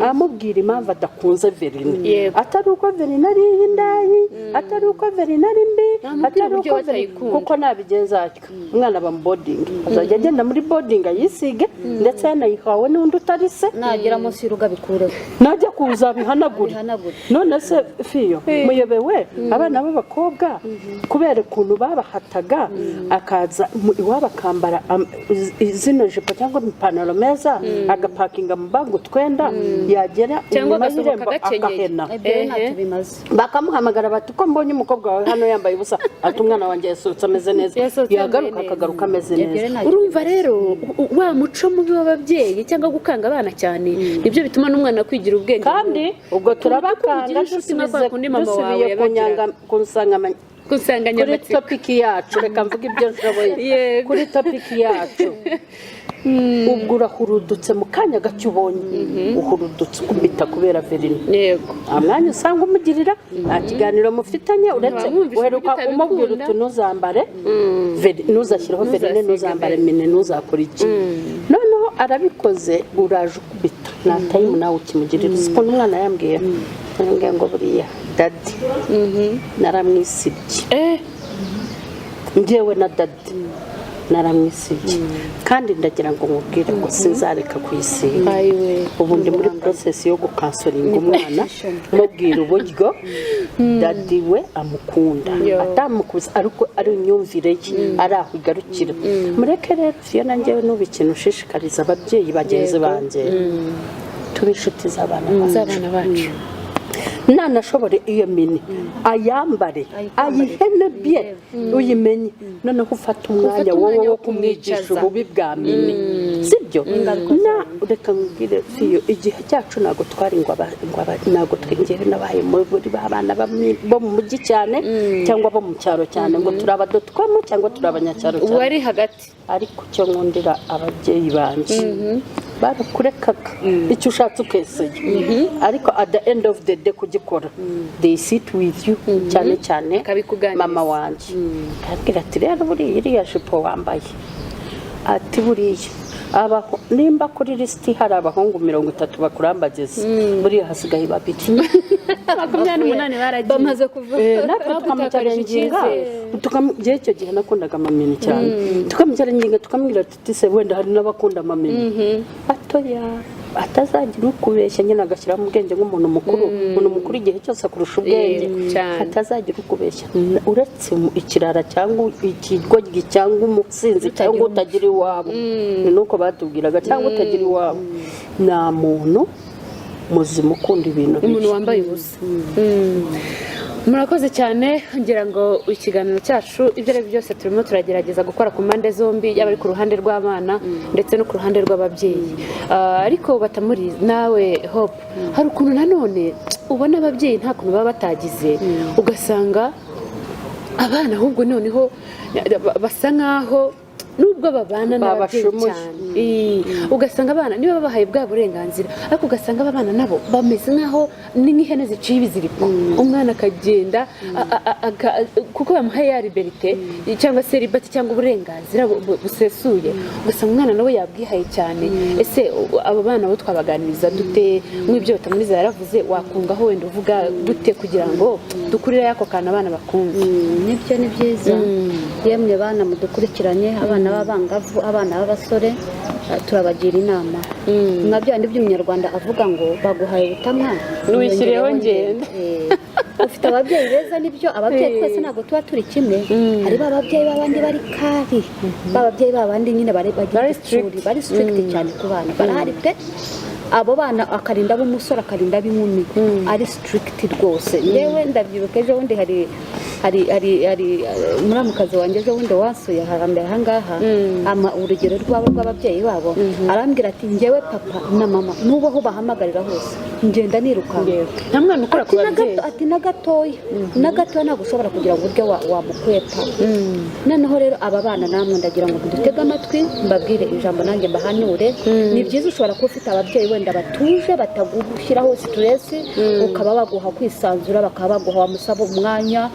amubwira impamvu adakunze verine. Atari uko verine ari iy'indayi, atari uko verine ari mbi, Namubwira atari uburyo uko verine, batayikunda. kuko nabigenza atyo, umwana aba mu boarding, azajya agenda muri boarding ayisige, ndetse yanayihawe n'undi utari se. Nagera munsi y'urugo abikureho. Najya kuza bihanagure. Abihanagure. None se fiyo, muyobewe abana b'abakobwa kubera ukuntu babahataga, akaza iwabo akambara zino jipo cyangwa amapantaro meza, agapakinga mu bag utwenda, yagera Cyangwa inyuma agasohoka y'irembo agakenyeye. akahena. Ibyo rero ntacyo bimaze. Bakamuhamagara bati: "Ko mbonye umukobwa wawe hano yambaye ubusa?" Ati: "Umwana wanjye yasohotse ameze neza." Yasohotse yambaye Yagaruka neza. akagaruka ameze Ibyo neza. rero ntacyo. Urumva rero, wa muco mubi w'ababyeyi cyangwa gukanga abana cyane, nibyo bituma n'umwana kwigira ubwenge. Kandi ubwo turabakanga. Kugira inshuti nka kwa kundi mama wawe Dusubiye ku yabagiraga. nyanga ku nsanganyamatsiko, Ku kuri nsanganyamatsiko. topic yacu, reka mvuge ibyo nshoboye. Kuri topic yacu, ubwo urahurudutse mu kanya gake ubonye uhurudutse ukubita kubera verine, nta mwanya usanga umugirira, nta kiganiro mufitanye, uretse Ntiwamwumvisha uheruka uburyo umubwira utabikunda. uti: "Ntuzambare ntuzashyireho verine, Ntuzasige ntuzambare verine." mini, ntuzakora iki." Noneho arabikoze, uraje ukubita, nta time nawe ukimugirira. Uzi ukuntu umwana yambwiye? Yambwiye ngo: "Buriya daddy naramwisibye." Njyewe na daddy naramwisibye, kandi ndagira ngo nkubwire ngo sinzareka kuyisiga. Ayiwe. Ubu ndi muri process yo gucounselinga umwana, mubwira uburyo daddy we amukunda, atamukuze, ariko ari imyumvire ye, ari aho igarukira. Mureke rero Fiona, njyewe n'ubu ikintu ushishikariza ababyeyi bagenzi banjye, tube inshuti z'abana bacu. Z'abana bacu. Nanashobore iyo mini ayambare, ayihene bye, uyimenye, noneho ufate umwanya Ufate wowe umwanya wo wo kumwigisha kumwicaza. ububi bwa mini, sibyo? Na reka nkubwire fiyo, igihe cyacu ntabwo twari ngo ntabwo njyewe nabaye muri ba bana bo mu mujyi cyane cyangwa bo mu cyaro cyane, ngo turi abadotcom cyangwa turi abanyacyaro cyane. Wari hagati. Ariko icyo nkundira ababyeyi banjye, barakurekaga icyo ushatse ukeseye, ariko at the end of the day kugikora, they sit with you, cyane cyane Bakabikuganiriza. mama wanjye arabwira ati: "Rero buriya iriya jipo wambaye," ati, "buriya nimba kuri lisiti hari abahungu 30 bakurambagiza, buriya hasigaye babiri." 28 baragiye. Bamaze kuva. Natwe tukamuchallenginga. Icyizere. Njyewe icyo gihe nakundaga amamini cyane, tukamuchallenginga, tukamubwira tuti: "Se wenda hari n'abakunda amamini?" Atoya, atazagira ukubeshya. Nyine agashyiramo ubwenge nk'umuntu mukuru. Umuntu mukuru igihe cyose akurusha ubwenge. Yego, cyane. Hatazagira ukubeshya, uretse ikirara cyangwa ikigoryi cyangwa umusinzi cyangwa utagira iwabo, ni nuko batubwiraga, cyangwa utagira iwabo, nta muntu muzima ukunda ibintu bibi. Umuntu wambaye ubusa. Murakoze cyane. Ngira ngo ikiganiro cyacu, ibyo ari byo byose, turimo turagerageza gukora ku mpande zombi, yaba ari ku ruhande rw'abana ndetse no ku ruhande rw'ababyeyi. Ariko batamuri nawe Hope, hari ukuntu nanone ubona ababyeyi nta kuntu baba batagize, ugasanga abana ahubwo noneho basa nkaho nubwo babana n'ababyeyi Babashumuye. cyane. Ugasanga abana niba babahaye bwa burenganzira, ariko ugasanga aba bana nabo bameze nkaho ni nk'ihene ziciye ibiziriko. Umwana akagenda kuko bamuhaye ya liberté cyangwa se liberty cyangwa uburenganzira busesuye, ugasanga umwana nawe yabwihaye cyane. Ese abo bana bo twabaganiriza dute? Nk'ibyo Batamuriza yaravuze, wakungaho wenda uvuga gute kugira ngo dukurire ako kantu abana bakumva? Nibyo, ni byiza. Yemwe bana mudukurikiranye, abana b'abangavu, abana b'abasore, turabagira inama nka bya bindi by'umunyarwanda avuga ngo baguhaye ubutamwa Ntiwishyireho niyongereho ngenda. Ufite ababyeyi beza, nibyo, ababyeyi twese ntabwo tuba turi kimwe. Hari ba babyeyi b'abandi bari kari, ba babyeyi b'abandi nyine bari bagira Bari igitsuri, strict. bari strict cyane ku bana, barahari pe. Abo bana akarinda ab'umusore, akarinda ab'inkumi, ari strict rwose. Yewe, ndabyibuka ejo bundi hari muramukazi wanjye ejo bundi wansuye harambere ahangaha, ama urugero rwabo rw'ababyeyi babo, arambwira ati: "Njyewe papa na mama n'ubu aho bahamagarira hose ngenda nirukanka." Nta mwana ukora ku Ati na babyeyi. gato, ati na gatoya, na gatoya ntabwo ushobora kugira ngo uburyo wamukwepa. Noneho rero aba bana namwe ndagira ngo mudutege amatwi, mbabwire ijambo nanjye mbahanure. Ni byiza, ushobora kuba ufite ababyeyi wenda batuje, batagushyiraho stress, ukaba baguha kwisanzura, bakaba baguha wamusaba umwanya,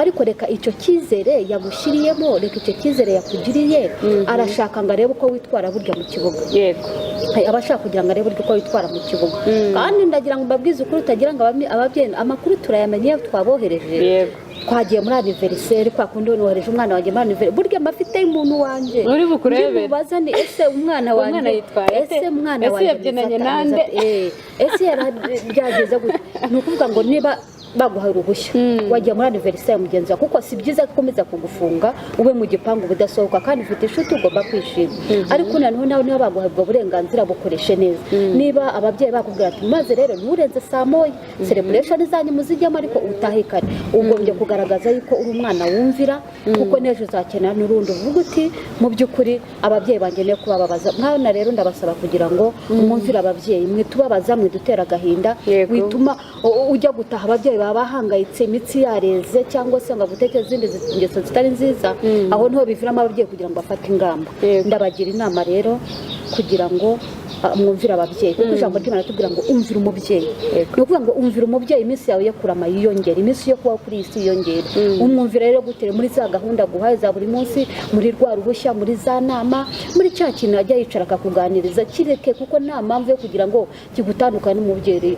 ariko reka icyo cyizere yagushyiriyemo, reka icyo cyizere yakugiriye, arashaka ngo arebe uko witwara burya mu kibuga. Aba ashaka kugira ngo arebe uburyo uko witwara mu kibuga. Kandi ndagira ngo mbabwize ukuri, utagira ngo ababyeyi amakuru turayamenye iyo twabohereje. Twagiye muri anniversaire, kwa kundi wohereje umwana wanjye muri anniversaire, burya mba afite umuntu wanjye Uri bukurebere. Ndimubaza ni ese umwana wanjye Umwana yitwaye ate? Ese umwana Ese wanjye yabyinanye ameze ate? nande? Ese byagenze gute? Ni ukuvuga ngo niba baguhaye uruhushya wajya muri anniversaire mugenzi wawe, kuko si byiza ko ukomeza kugufunga ube mu gipangu budasohoka, kandi ufite inshuti, ugomba kwishima. Ariko noneho nawe niba baguhaye ubwo burenganzira, bukoreshe neza. Niba ababyeyi bakubwira ati: "Maze rero nturenze saa 1, celebration zanyu muzijyamo, ariko utahe kare," ugombye kugaragaza yuko uri umwana wumvira, kuko n'ejo uzakenera n'urundi uvuga uti: "Mu by'ukuri ababyeyi banjye niyo kubababaza." Mwana rero, ndabasaba kugira ngo mwumvire ababyeyi, mwitubabaza, mwidutera agahinda, wituma ujya gutaha ababyeyi baba bahangayitse, imitsi yareze, cyangwa se ngo agutekereze izindi ngeso zitari nziza. Aho niho biviramo ababyeyi kugira ngo bafate ingamba. Ndabagira inama rero kugira ngo mwumvire ababyeyi, kuko ijambo ry'Imana ritubwira ngo umvira umubyeyi. Ni ukuvuga ngo umvira umubyeyi, iminsi yawe yo kurama yiyongera, iminsi yo kubaho kuri iyi si yiyongera. Umwumvira rero gute? Muri za gahunda aguhaye za buri munsi, muri rwa ruhushya, muri za nama, muri cya kintu ajya yicara akakuganiriza, kireke, kuko nta mpamvu yo kugira ngo kigutandukane n'umubyeyi.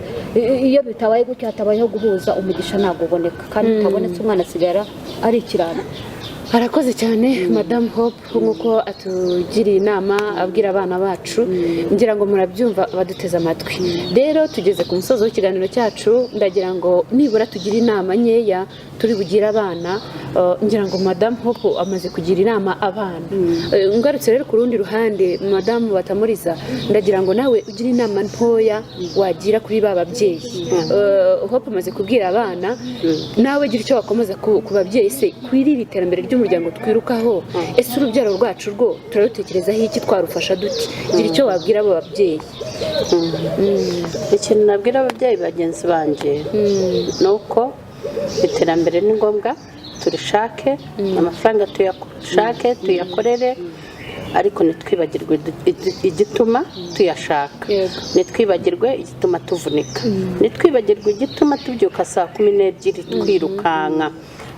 Iyo bitabaye gutyo, hatabayeho guhuza, umugisha ntabwo uboneka, kandi utabonetse umwana asigara ari ikirara. Arakoze cyane Madamu Hope, nk'uko atugiriye inama abwira abana bacu. Ngira ngo murabyumva baduteze amatwi. Rero tugeze ku musozo w'ikiganiro cyacu. Ndagira ngo nibura tugire inama nkeya turi bugire abana. Ngira ngo Madamu Hope amaze kugira inama abana. Ngarutse rero ku rundi ruhande, Madamu Batamuriza, ndagira ngo nawe ugire inama ntoya wagira kuri ba babyeyi. Hope amaze kubwira abana, nawe gira icyo wakomeza ku babyeyi. Se kuri iri terambere ry'umuryango twirukaho, ese urubyaro rwacu rwo turarutekerezaho iki? Twarufasha duti? Gira icyo wabwira abo babyeyi. Ikintu nabwira ababyeyi bagenzi banjye ni uko iterambere ni ngombwa, turishake, amafaranga tuyashake, tuyakorere, ariko ntitwibagirwe igituma tuyashaka. Ntitwibagirwe igituma tuvunika, ntitwibagirwe igituma tubyuka saa 12 twirukanka.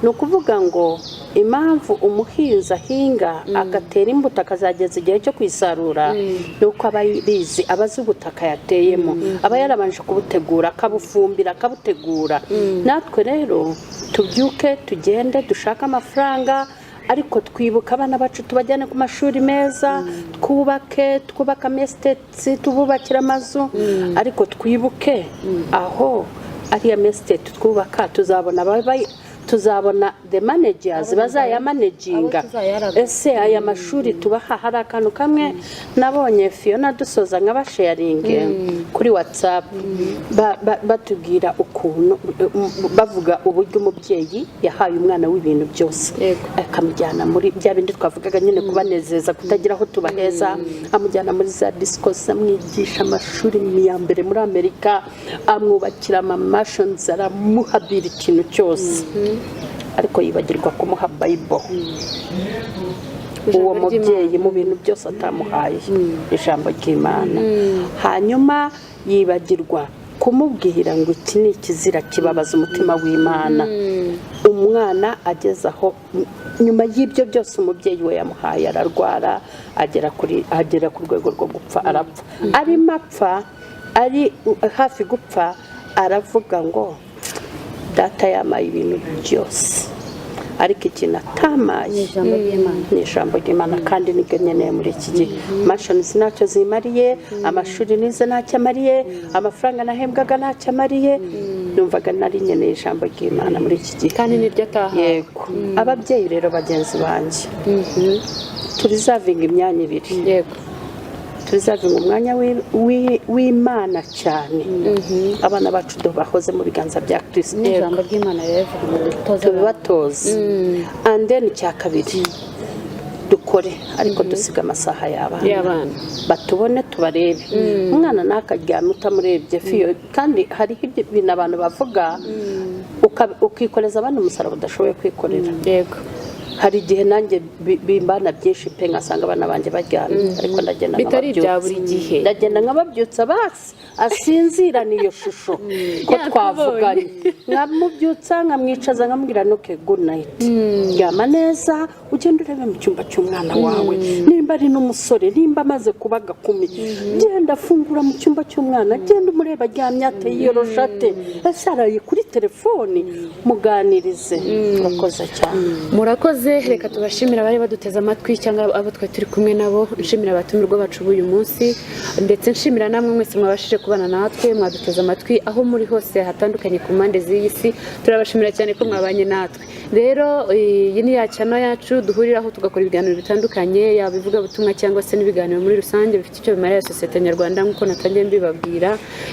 Ni ukuvuga ngo impamvu umuhinzi ahinga, agatera imbuto, akazageza igihe cyo kuyisarura, ni uko aba abizi, aba azi ubutaka yateyemo, aba yarabanje kubutegura, akabufumbira, akabutegura. Natwe rero tubyuke, tugende dushake amafaranga, ariko twibuka abana bacu, tubajyane ku mashuri meza, twubake, twubake ama estates, tububakire amazu, ariko twibuke aho ariya ma estate twubaka tuzabona Tuzabona the managers bazayamanaginga. Abo tuzayaraga. Ese aya mashuri tubaha, hari akantu kamwe nabonye, Fiona, dusoza nk'abasharinge kuri WhatsApp, batubwira ukuntu bavuga uburyo umubyeyi yahaye umwana w'ibintu byose, akamujyana muri bya bindi twavugaga nyine, kubanezeza, kutagira aho tubaheza, amujyana muri za discos, amwigisha amashuri ya mbere muri Amerika, amwubakira amamansions, aramuhabira ikintu cyose, ariko yibagirwa kumuha Bible. Uwo Ijambo. mubyeyi mu bintu byose atamuhaye ijambo ry'Imana, hanyuma yibagirwa kumubwira ngo iki ni ikizira kibabaza umutima w'Imana. Umwana ageze aho, nyuma y'ibyo byose umubyeyi we yamuhaye, ararwara, agera ku rwego rwo gupfa, arapfa. Arimo apfa, ari hafi gupfa, aravuga ngo: "Data yamaye ibintu byose, ariko ikintu atamaye Ni ijambo ry'Imana." ni ijambo ry'Imana, kandi nibyo nkeneye muri iki gihe. Mansions ntacyo zimariye, amashuri nize ntacyo amariye, amafaranga nahembwaga ntacyo amariye. Numvaga nari nkeneye ijambo ry'Imana muri iki gihe." Kandi niryo ataha. Yego. Ababyeyi rero bagenzi banjye, tureservinga imyanya ibiri. Tureservinga umwanya w'Imana cyane. Abana bacu bahoze mu biganza bya Kirisito. N'ijambo ry'Imana rero rivuga ngo dutoze abana. Tubibatoze. And then icya kabiri, dukore ariko dusiga amasaha y'abana. Y'abana. Batubone, tubarebe. Umwana ntakaryame utamurebye, fiyo. Kandi hariho ibyo bintu abantu bavuga, ukikoreza abandi umusaraba udashoboye kwikorera. Hari igihe nanjye bimbana byinshi pe, ngasanga abana banjye baryamye, ariko ndagenda Bitari ibya nkababyutsa. buri gihe. Ndagenda nkababyutsa, basi asinzirane iyo shusho ko Yakubonye. twavuganye. Nkamubyutsa, nkamwicaza, nkamubwira: "Okay, good night, ryama neza, ugende urebe mu cyumba cy'umwana wawe, nimba ari n'umusore, nimba amaze kuba agakumi, genda afungura mu cyumba cy'umwana, genda umureba aryamye ate, yiyoroshe ate, ese araye kuri telefoni, muganirize." Urakoze cyane. Murakoze. Reka tubashimire abari baduteze amatwi cyangwa abo twari turi kumwe nabo. Nshimira abatumirwa bacu b'uyu munsi, ndetse nshimira namwe mwese mwabashije kubana natwe, mwaduteze amatwi aho muri hose hatandukanye ku mpande z'iyi si. Turabashimira cyane ko mwabanye natwe. Rero iyi ni ya channel yacu duhuriraho tugakora ibiganiro bitandukanye, yaba ivugabutumwa cyangwa se n'ibiganiro muri rusange bifite icyo bimarira sosiyete nyarwanda, nk'uko natangiye mbibabwira.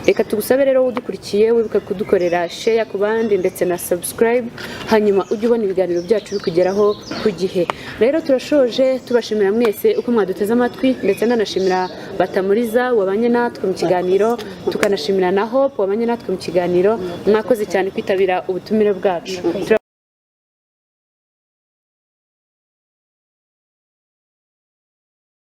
Reka tugusabe rero udukurikiye, wibuke kudukorera share ku bandi ndetse na subscribe, hanyuma ujye ubona ibiganiro byacu bikugeraho ku gihe. Rero turashoje tubashimira mwese uko mwaduteze amatwi, ndetse nanashimira Batamuriza wabanye natwe mu kiganiro, tukanashimira na Hope wabanye natwe mu kiganiro. Mwakoze cyane kwitabira ubutumire bwacu.